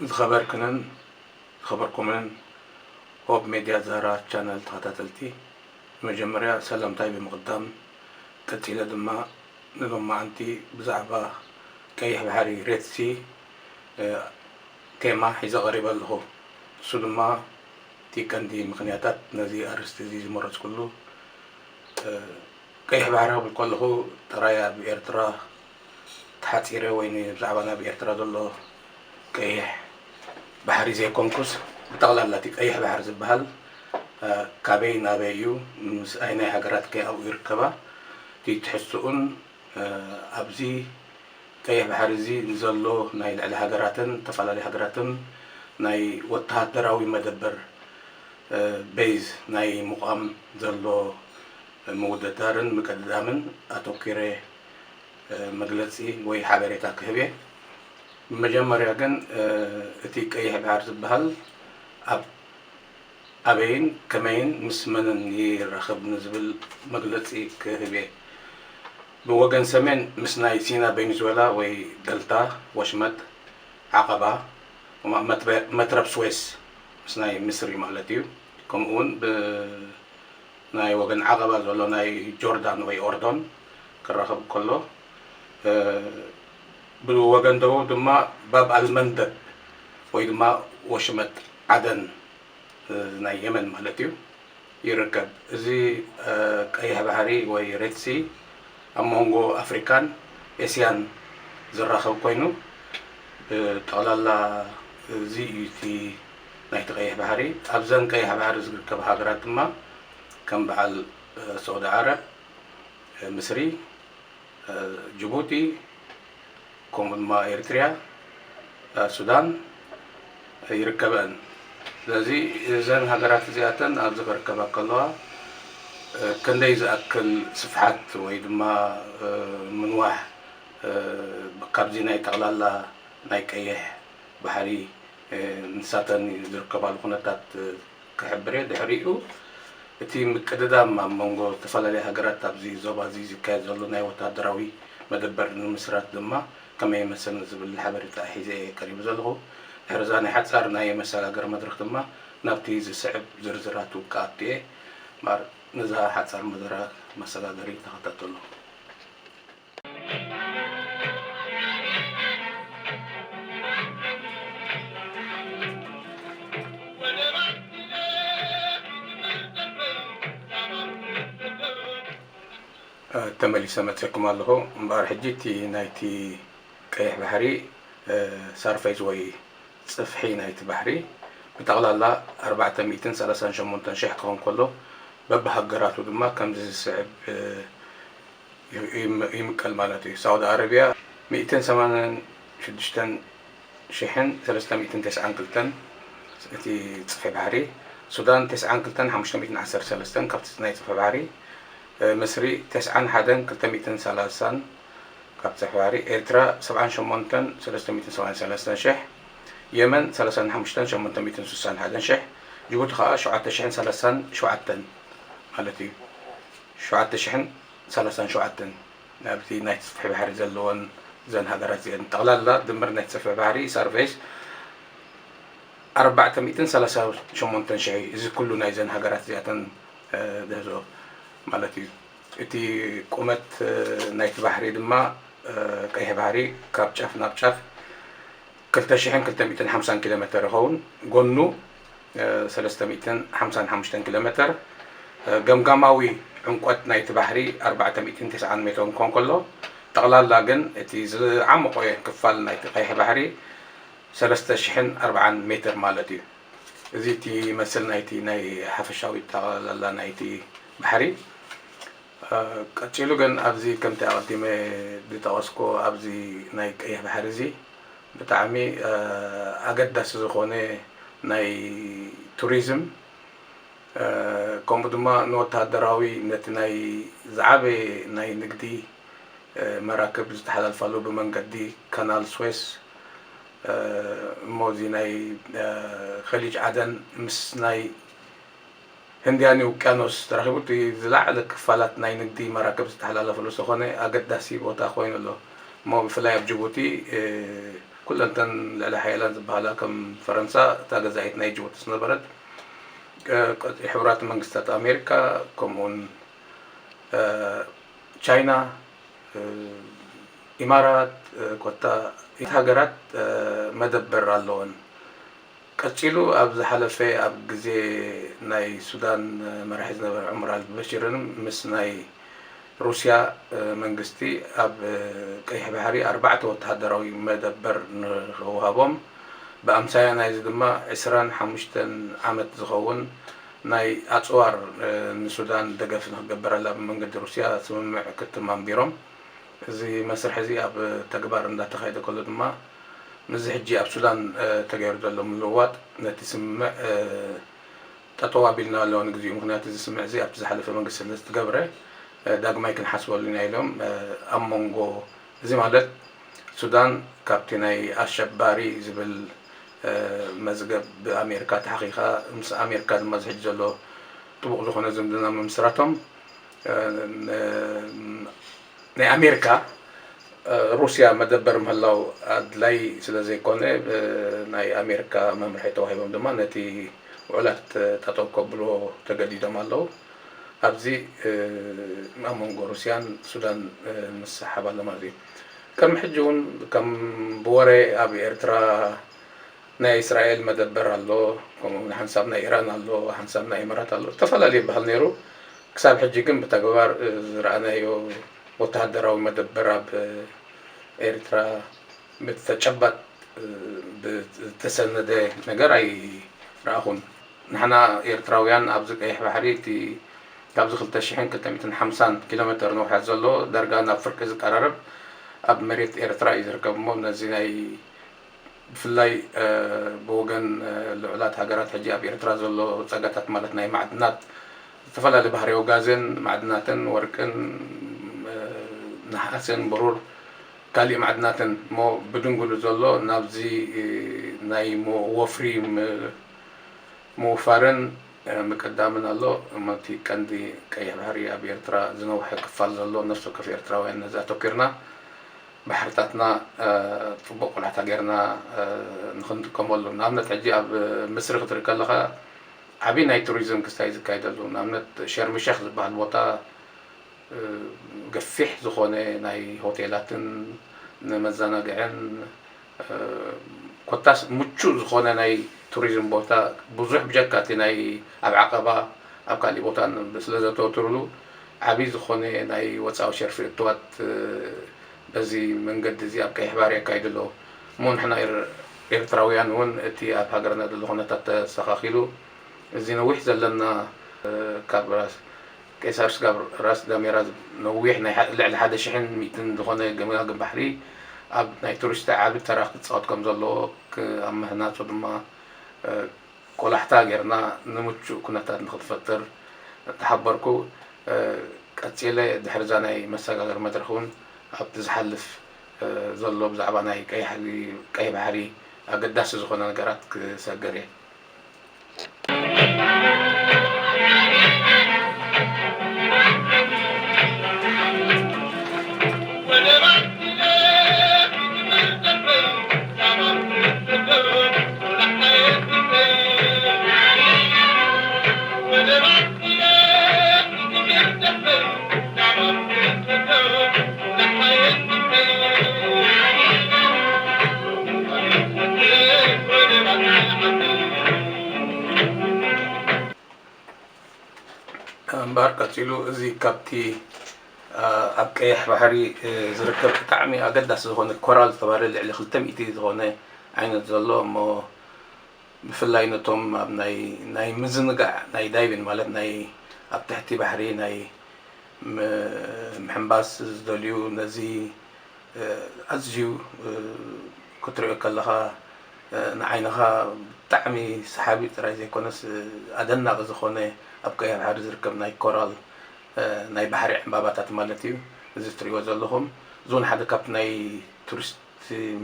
ዝኸበርክንን ዝኸበርኩምን ሆብ ሜድያ ዛራ ቻነል ተኸታተልቲ፣ መጀመርያ ሰላምታይ ብምቕዳም፣ ቀጺለ ድማ ንሎማዓንቲ ብዛዕባ ቀይሕ ባሕሪ፣ ሬድ ሲ፣ እ፣ ቴማ ሒዘ ቀሪበ ኣለኹ። እሱ ድማ እቲ ቀንዲ ምኽንያታት ነዚ ኣርእስቲ እዚ ዝመረጽኩሉ፣ እ፣ ቀይሕ ባሕሪ ክብል ከለኹ ጥራይ ኣብ ኤርትራ ተሓጺረ ወይ ን-፣ ብዛዕባ ናብ ኤርትራ ዘሎ ቀይሕ ባሕሪ ዘይኮንኩስ፣ ብጠቕላላ እቲ ቀይሕ ባሕሪ ዝበሃል፣ እ፣ ካበይ ናበይ እዩ፣ ምስ ኣይናይ ሃገራት ከ ኣብኡ ይርከባ፣ እቲ ትሕዝትኡን፣ እ፣ ኣብዚ ቀይሕ ባሕሪ እዚ ንዘሎ ናይ ልዕሊ ሃገራትን ዝተፈላለዩ ሃገራትን ናይ ወተሃደራዊ መደበር፣ እ፣ ቤዝ ናይ ምቋም ዘሎ ምውድዳርን ምቅድዳምን ኣተኲረ፣ እ፣ መግለጺ ወይ ሓበሬታ ክህብ እየ። ብመጀመርያ ግን፣ እ፣ እቲ ቀይሕ ባሕሪ ዝበሃል ኣብ ኣበይን ከመይን ምስ መንን ይራኸብ ንዝብል መግለጺ ክህብ እየ። ብወገን ሰሜን ምስ ናይ ሲና ቬኔዙዌላ ወይ ደልታ ወሽመጥ ዓቐባ፣ መትበ-፣ መትረብ ስዌስ ምስ ናይ ምስሪ ማለት እዩ። ከምኡ እውን ብ-፣ ናይ ወገን ዓቐባ ዘሎ ናይ ጆርዳን ወይ ኦርዶን ክራኸብ ከሎ፣ እ፣ ብወገን ደቡብ ድማ ባብ ኣልመንደብ ወይ ድማ ወሽመጥ ዓደን፣ እ፣ ናይ የመን ማለት እዩ፣ ይርከብ። እዚ፣ እ፣ ቀይሕ ባሕሪ ወይ ሬድ ሲ ኣብ መንጎ ኣፍሪካን ኤስያን ዝራኸብ ኮይኑ፣ ብጠቕላላ እዚ እዩ እቲ ናይቲ ቀይሕ ባሕሪ። ኣብዘን ቀይሕ ባሕሪ ዝርከባ ሃገራት ድማ ከም በዓል፣ እ፣ ሳዑዲ ዓረብ፣ እ፣ ምስሪ፣ እ፣ ጅቡቲ፣ ከምኡ ድማ ኤርትርያ፣ እ፣ ሱዳን፣ እ፣ ይርከበአን። ስለዚ እዘን ሃገራት እዚኣተን ኣብዚ ክርከባ ከለዋ፣ እ፣ ክንደይ ዝኣክል ስፍሓት ወይ ድማ፣ እ፣ ምንዋሕ፣ እ፣ ካብዚ ናይ ጠቕላላ ናይ ቀይሕ ባሕሪ፣ እ፣ ንሳተን ዝርከባሉ ኩነታት፣ እ፣ ክሕብር እየ። ድሕሪኡ እቲ ምቅድዳም ኣብ መንጎ ዝተፈላለዩ ሃገራት ኣብዚ ዞባ እዚ ዝካየድ ዘሎ ናይ ወታደራዊ መደበር ንምስራት ድማ ከመይ ይመስል ዝብል ሓበሬታ ሒዘ እየ ቀሪቡ ዘለኹ። ድሕሪ እዛ ናይ ሓጻር ናይ መሰጋገሪ መድረኽ ድማ ናብቲ ዝስዕብ ዝርዝራት ክኣቱ እየ። እምበኣር ነዛ ሓጻር መድረኽ መሰጋገሪ ተኸታተሉ። እ፣ ተመሊሰ መጺእኩም ኣለኹ። እምበኣር ሕጂ እቲ ናይቲ ቀይሕ ባሕሪ፣ እ፣ ሳርፌስ ወይ ጽፍሒ ናይቲ ባሕሪ ብጠቕላላ ኣርባዕተ ሚእትን ሰላሳን ሸሞንተን ሽሕ ክኸውን ከሎ፣ በብሃገራቱ ድማ ከምዚ ዝስዕብ፣ እ፣ ይ-፣ ይም-፣ ይምቀል ማለት እዩ። ሳውዲ ኣረብያ ሚእትን ሰማንያን ሽዱሽተን ሽሕን ሰለስተ ሚእትን ተስዓን ክልተን እቲ ጽፍሒ ባሕሪ፣ ሱዳን ተስዓን ክልተን ሓሙሽተ ሚእትን ዓሰርተ ሰለስተን ካብቲ ናይ ጽፍሒ ባሕሪ፣ እ፣ ምስሪ ተስዓን ሓደን ክልተ ሚእትን ሰላሳን ካብ ጽፍሒ ባሕሪ፣ ኤርትራ ሰብዓን ሸሞንተን ሰለስተ ሚእትን ሰብዓን ሰለስተን ሽሕ፣ የመን ሰላሳን ሓሙሽተን ሸሞንተ ሚእትን ስሳን ሓደን ሽሕ፣ ጅቡቲ ከኣ ሸውዓተ ሽሕን ሰላሳን ሸውዓተን ማለት እዩ። ሸውዓተ ሽሕን ሰላሳን ሸውዓተን ናብቲ ናይ ጽፍሒ ባሕሪ ዘለወን እዘን ሃገራት እዚኣን። ጠቕላላ ድምር ናይ ጽፍሒ ባሕሪ ሳርፌስ ኣርባዕተ ሚእትን ሰላሳን ሸሞንተን ሽሕ እዩ። እዚ ኩሉ ናይዘን ሃገራት እዚኣተን፣ እ፣ ዝሕዝኦ ማለት እዩ። እቲ ቁመት፣ እ፣ ናይቲ ባሕሪ ድማ፣ እ፣ ቀይሕ ባሕሪ ካብ ጫፍ ናብ ጫፍ ክልተ ሽሕን ክልተ ሚእትን ሓምሳን ኪሎ ሜተር ይኸውን። ጎኑ፣ እ፣ ሰለስተ ሚእትን ሓምሳን ሓሙሽተን ኪሎ ሜተር። እ፣ ገምጋማዊ ዕምቆት ናይቲ ባሕሪ ኣርባዕተ ሚእትን ተስዓን ሜትሮን ክኾን ከሎ፣ ጠቕላላ ግን እቲ ዝዓመቖ ክፋል ናይቲ ቀይሕ ባሕሪ ሰለስተ ሽሕን ኣርባዓን ሜትር ማለት እዩ። እዚ እቲ ይመስል ናይቲ ናይ ሓፈሻዊ ጠቕላላ ናይቲ ባሕሪ። እ፣ ቀጺሉ ግን ኣብዚ ከምቲ ኣቐዲመ ዝጠቐስኩ ኣብዚ ናይ ቀይሕ ባሕሪ እዚ ብጣዕሚ፣ እ፣ ኣገዳሲ ዝኾነ ናይ ቱሪዝም፣ እ፣ ከምኡ ድማ ንወተሃደራዊ ነቲ ናይ ዝዓበየ ናይ ንግዲ፣ እ፣ መራክብ ዝተሓላልፋሉ ብመንገዲ ካናል ስዌስ፣ እ፣ እሞ እዚ ናይ፣ እ፣ ኸሊጅ ዓደን ምስ ናይ ህንድያን ውቅያኖስ ተራኺቡ እቲ ዝለዓለ ክፋላት ናይ ንግዲ መራክብ ዝተሓላለፈሉ ዝኾነ ኣገዳሲ ቦታ ኮይኑ ኣሎ። እሞ ብፍላይ ኣብ ጅቡቲ፣ እ፣ ኩለን እተን ልዕለ ሓያላት ዝበሃላ ከም ፈረንሳ እታ ገዛኢት ናይ ጅቡቲ ዝነበረት፣ እ፣ ቀ-፣ ሕቡራት መንግስታት ኣሜሪካ፣ ከምኡውን፣ እ፣ ቻይና፣ እ፣ ኢማራት፣ እ፣ ኮታ ሃገራት፣ እ፣ መደበር ኣለወን። ቀጺሉ ኣብ ዝሓለፈ ኣብ ግዜ ናይ ሱዳን መራሒ ዝነበረ ዑመር ኣልበሽርን ምስ ናይ ሩስያ መንግስቲ ኣብ ቀይሕ ባሕሪ ኣርባዕተ ወተሃደራዊ መደበር ንኽወሃቦም ብኣምሳያ ናይዚ ድማ ዕስራን ሓሙሽተን ዓመት ዝኸውን ናይ ኣጽዋር ንሱዳን ደገፍ ንኽገብረላ ብመንገዲ ሩስያ ስምምዕ ክትም ኣንቢሮም። እዚ መስርሕ እዚ ኣብ ተግባር እንዳተኻየደ ከሎ ድማ ምስዚ ሕጂ ኣብ ሱዳን ተገይሩ ዘሎ ምልውዋጥ ነቲ ስምምዕ ጠጠው ኣቢልና ኣለዎ ንግዚኡ። ምኽንያቱ እዚ ስምምዕ እዚ ኣብቲ ዝሓለፈ መንግስቲ ስለ ዝተገብረ ዳግማይ ክንሓስበሉ ኢና ኢሎም ኣብ መንጎ እዚ ማለት ሱዳን ካብቲ ናይ ኣሸባሪ ዝብል መዝገብ ብኣሜሪካ ተሓኺኻ ምስ ኣሜሪካ ድማ እዚ ሕጂ ዘሎ ጥቡቕ ዝኾነ ዝምድና ምምስራቶም ናይ ኣሜሪካ ሩስያ መደበር ምህላው ኣድላይ ስለ ዘይኮነ ናይ ኣሜሪካ መምርሒ ተዋሂቦም ድማ ነቲ ውዕላት ጠጠው ከብልዎ ተገዲዶም ኣለዉ። ኣብዚ ኣብ መንጎ ሩስያን ሱዳን ምስሓብ ኣሎ ማለት እዩ። ቅድሚ ሕጂ እውን ከም ብወረ ኣብ ኤርትራ ናይ እስራኤል መደበር ኣሎ፣ ከምኡ ሓንሳብ ናይ ኢራን ኣሎ፣ ሓንሳብ ናይ ኢማራት ኣሎ፣ ዝተፈላለዩ ይበሃል ነይሩ። ክሳብ ሕጂ ግን ብተግባር ዝረኣናዮ ወተሃደራዊ መደበር ኣብ ኤርትራ ብተጨባጥ ብዝተሰነደ ነገር ኣይረኣኹን። ንሕና ኤርትራውያን ኣብዚ ቀይሕ ባሕሪ እቲ ካብዚ ክልተ ሽሕን ክልተ ሚእትን ሓምሳን ኪሎ ሜተር ንውሓት ዘሎ ዳርጋ ናብ ፍርቂ ዝቀራረብ ኣብ መሬት ኤርትራ እዩ ዝርከብ እሞ ነዚ ናይ ብፍላይ ብወገን ልዑላት ሃገራት ሕጂ ኣብ ኤርትራ ዘሎ ጸጋታት ማለት ናይ ማዕድናት ዝተፈላለዩ ባህርያዊ ጋዝን ማዕድናትን ወርቅን ነሓስን ብሩር ካሊእ ማዕድናትን እሞ ብድንጉሉ ዘሎ ናብዚ ናይ ወፍሪ ምውፋርን ምቅዳምን ኣሎ። እሞ እቲ ቀንዲ ቀይሕ ባሕሪ ኣብ ኤርትራ ዝነውሐ ክፋል ዘሎ ነፍሲ ወከፍ ኤርትራውያን ነዚ ኣተኪርና ባሕርታትና ጽቡቕ ቆላሕታ ጌርና ንኽንጥቀመሉ። ንኣብነት ሕጂ ኣብ ምስሪ ክትርኢ ከለኻ ዓብዪ ናይ ቱሪዝም ክስታይ ዝካየደሉ። ንኣብነት ሸርሚ ሸኽ ዝበሃል ቦታ ገፊሕ ዝኾነ ናይ ሆቴላትን ንመዘናግዕን ኮታስ ምቹእ ዝኾነ ናይ ቱሪዝም ቦታ ብዙሕ ብጀካ እቲ ናይ ኣብ ዓቐባ ኣብ ካሊእ ቦታ ስለ ዘተወትሩሉ ዓብዪ ዝኾነ ናይ ወፃኢ ሸርፊ እትዋት በዚ መንገዲ እዚ ኣብ ቀይሕ ባሕሪ የካይዱ ኣለዉ። እሞ ንሕና ኤርትራውያን እውን እቲ ኣብ ሃገርና ዘሎ ኩነታት ተስተኻኺሉ እዚ ነዊሕ ዘለና ካብ ራስ ቄሳር ስጋብ ራስ ዳሜራ ነዊሕ ናይ ልዕሊ ሓደ ሽሕን ሚእትን ዝኾነ ገማግም ባሕሪ ኣብ ናይ ቱሪስት ዓቢ ተራ ክጻወት ከም ዘለዎ ኣብ ምህናጹ ድማ ቆላሕታ ጌርና ንምቹእ ኩነታት ንኽንፈጥር ተሓበርኩ። ቀጺለ ድሕሪ እዛ ናይ መሰጋገሪ መድረኽ እውን ኣብቲ ዝሓልፍ ዘሎ ብዛዕባ ናይ ቀይሕ ባሕሪ ኣገዳሲ ዝኾነ ነገራት ክሰግር እየ። እምበኣር ቀጺሉ እዚ ካብቲ ኣብ ቀይሕ ባሕሪ ዝርከብ ብጣዕሚ ኣገዳሲ ዝኾነ ኮራል ዝተባህለ ልዕሊ ክልተ ሚእቲ ዝኾነ ዓይነት ዘሎ እሞ ብፍላይ ነቶም ኣብ ናይ ናይ ምዝንጋዕ ናይ ዳይቪን ማለት ናይ ኣብ ትሕቲ ባሕሪ ናይ ምሕንባስ ዝደልዩ ነዚ ኣዝዩ ክትሪኦ ከለኻ ንዓይንኻ ብጣዕሚ ሰሓቢ ጥራይ ዘይኮነስ ኣደናቂ ዝኾነ ኣብ ቀይሕ ባሕሪ ዝርከብ ናይ ኮራል ናይ ባሕሪ ዕምባባታት ማለት እዩ። እዚ ትሪእዎ ዘለኹም እዚ እውን ሓደ ካብቲ ናይ ቱሪስት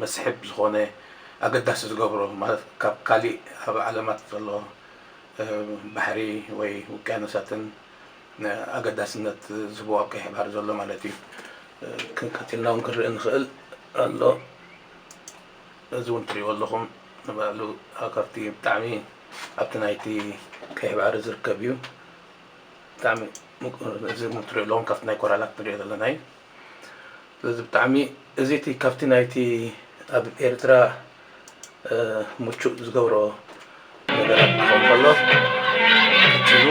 መስሕብ ዝኾነ ኣገዳሲ ዝገብሮ ማለት ካብ ካሊእ ኣብ ዓለማት ዘሎ ባሕሪ ወይ ውቅያኖሳትን ኣገዳስነት ዝህቦ ኣብ ቀይሕ ባሕሪ ዘሎ ማለት እዩ። ክንቀፂልና እውን ክንርኢ ንኽእል ኣሎ። እዚ እውን ትሪእዎ ኣለኹም ንባዕሉ ካብቲ ብጣዕሚ ኣብቲ ናይቲ ቀይሕ ባሕሪ ዝርከብ እዩ። ብጣዕሚ ምቁር፣ እዚ እውን ትሪእዎ ኣለኹም ካብቲ ናይ ኮራላት ንሪኦ ዘለና እዩ። ስለዚ ብጣዕሚ እዚ እቲ ካብቲ ናይቲ ኣብ ኤርትራ ምቹእ ዝገብሮ ነገራት ክኸውን ከሎ ቀጺሉ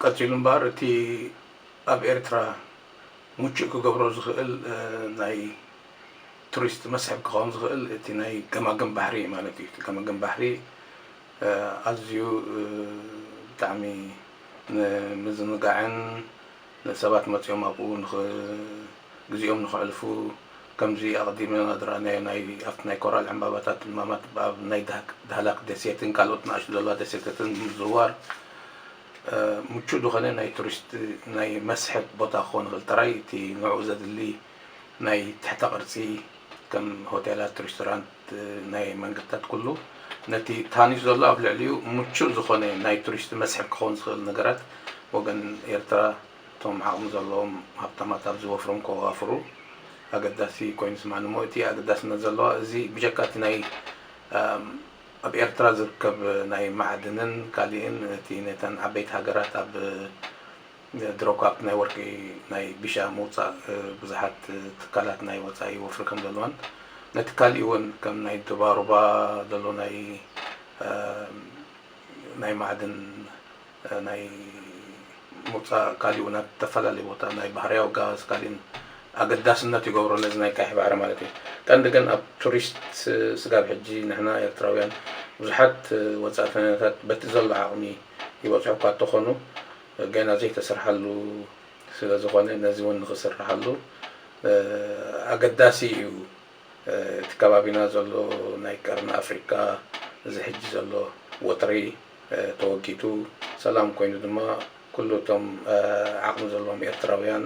ቀጺሉ እምበኣር እቲ ኣብ ኤርትራ ምቹእ ክገብሮ ዝኽእል ናይ ቱሪስት መስሕብ ክኸውን ዝኽእል እቲ ናይ ገማግም ባሕሪ እዩ ማለት እዩ። እቲ ገማግም ባሕሪ ኣዝዩ ብጣዕሚ ንምዝንጋዕን ንሰባት መጺኦም ኣብኡ ግዜኦም ንኸዕልፉ ከምዚ ኣቐዲምና ዝረኣናዮ ናይ ኣብቲ ናይ ኮራል ዕምባባታት እማማት ኣብ ናይ ዳህላክ ደሴትን ካልኦት ንኣሽቱ ዘለዋ ደሴታትን ብምዝውዋር ምቹእ ዝኾነ ናይ ቱሪስት ናይ መስሕብ ቦታ ክኾን ይኽእል ጥራይ እቲ ንዕኡ ዘድሊ ናይ ትሕተ ቅርጺ ከም ሆቴላት፣ ሬስቶራንት፣ ናይ መንገድታት ኩሉ ነቲ ተሃኒጹ ዘሎ ኣብ ልዕሊኡ ምቹእ ዝኾነ ናይ ቱሪስት መስሕብ ክኸውን ዝኽእል ነገራት ወገን ኤርትራ እቶም ዓቕሚ ዘለዎም ሃብታማት ኣብዚ ወፍሮም ከዋፍሩ ኣገዳሲ ኮይኑ ይስምዓኒ። እሞ እቲ ኣገዳስነት ዘለዎ እዚ ብጀካ እቲ ናይ ኣብ ኤርትራ ዝርከብ ናይ ማዕድንን ካሊእን እቲ ነተን ዓበይቲ ሃገራት ኣብ ድሮ ካብቲ ናይ ወርቂ ናይ ቢሻ ምውፃእ ብዙሓት ትካላት ናይ ወፃኢ ወፍሪ ከም ዘለዋን ነቲ ካሊእ እውን ከም ናይ ዱባሩባ ዘሎ ናይ ናይ ማዕድን ናይ ምውፃእ ካሊኡ ናብ ዝተፈላለዩ ቦታ ናይ ባህርያዊ ጋዝ ካሊእን ኣገዳስነት ይገብሮ ነዚ ናይ ቀይሕ ባሕሪ ማለት እዩ። ቀንዲ ግን ኣብ ቱሪስት ስጋብ ሕጂ ንሕና ኤርትራውያን ብዙሓት ወፃእተኛታት በቲ ዘሎ ዓቕሚ ይበፅሑ እኳ እንተኾኑ ገና ዘይተሰርሓሉ ስለ ዝኾነ ነዚ እውን ንኽስርሓሉ ኣገዳሲ እዩ። እቲ ከባቢና ዘሎ ናይ ቀርኒ ኣፍሪካ እዚ ሕጂ ዘሎ ወጥሪ ተወጊዱ ሰላም ኮይኑ ድማ ኩሉ እቶም ዓቕሚ ዘለዎም ኤርትራውያን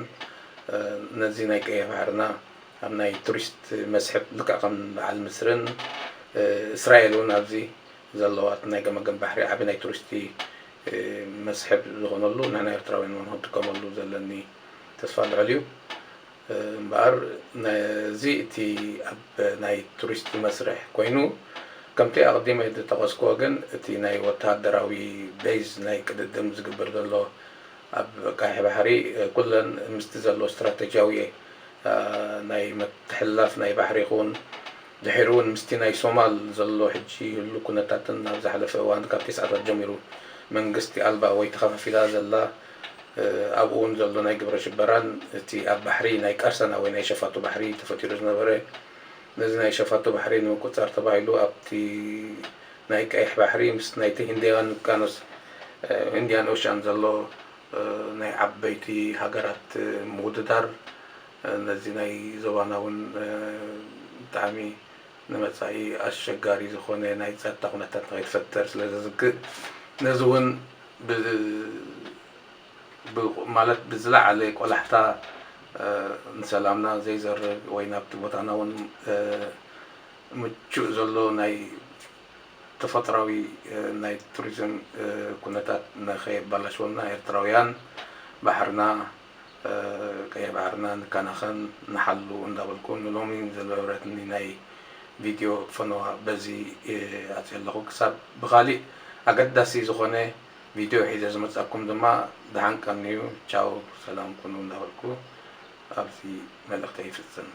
ነዚ ናይ ቀይሕ ባሕርና ኣብ ናይ ቱሪስት መስሕብ ልክዕ ከም በዓል ምስርን እስራኤል እውን ኣብዚ ዘለዋ እቲ ናይ ገመገም ባሕሪ ዓቢ ናይ ቱሪስቲ መስሕብ ዝኾነሉ ንሕና ኤርትራውያን እውን ክንጥቀመሉ ዘለኒ ተስፋ ልዑል እዩ። እምበኣር ነዚ እቲ ኣብ ናይ ቱሪስት መስርሕ ኮይኑ ከምቲ ኣቕዲመ ዝጠቐስክዎ ግን እቲ ናይ ወተሃደራዊ ቤዝ ናይ ቅድድም ዝግበር ዘሎ ኣብ ቀይሕ ባሕሪ ኩለን ምስቲ ዘሎ ስትራተጂያዊ ናይ ምትሕልላፍ ናይ ባሕሪ ይኹን ድሒሩ እውን ምስቲ ናይ ሶማል ዘሎ ሕጂ ህሉ ኩነታትን ኣብ ዝሓለፈ እዋን ካብ ቴስዓታት ጀሚሩ መንግስቲ ኣልባ ወይ ተኸፋፊላ ዘላ ኣብኡ እውን ዘሎ ናይ ግብረ ሽበራን እቲ ኣብ ባሕሪ ናይ ቀርሰና ወይ ናይ ሸፋቱ ባሕሪ ተፈጢሩ ዝነበረ ነዚ ናይ ሸፋቱ ባሕሪ ንምቁፅፃር ተባሂሉ ኣብቲ ናይ ቀይሕ ባሕሪ ምስ ናይቲ ህንዳያን ውቅያኖስ ህንዲያን ኦሽያን ዘሎ ናይ ዓበይቲ ሃገራት ምውድዳር ነዚ ናይ ዞባና እውን ብጣዕሚ ንመፃኢ ኣሸጋሪ ዝኾነ ናይ ፀጥታ ኩነታት ንኸይትፈጠር ስለ ዘዝግእ ነዚ እውን ማለት ብዝለዓለ ቆላሕታ ንሰላምና ዘይዘርግ ወይ ናብቲ ቦታና እውን ምቹእ ዘሎ ናይ ተፈጥራዊ ናይ ቱሪዝም ኩነታት ንኸየባላሽወና ኤርትራውያን ባሕርና ቀይሕ ባሕርና ንከናኸን ንሓሉ እንዳበልኩ ንሎሚ ዝነበረትኒ ናይ ቪድዮ ፈነዋ በዚ ኣፅየ ኣለኹ። ክሳብ ብኻሊእ ኣገዳሲ ዝኾነ ቪድዮ ሒዘ ዝመፀኩም ድማ ደሓን ቀንዩ። ቻው ሰላም ኩኑ እንዳበልኩ ኣብዚ መልእኽተይ ይፍፅም።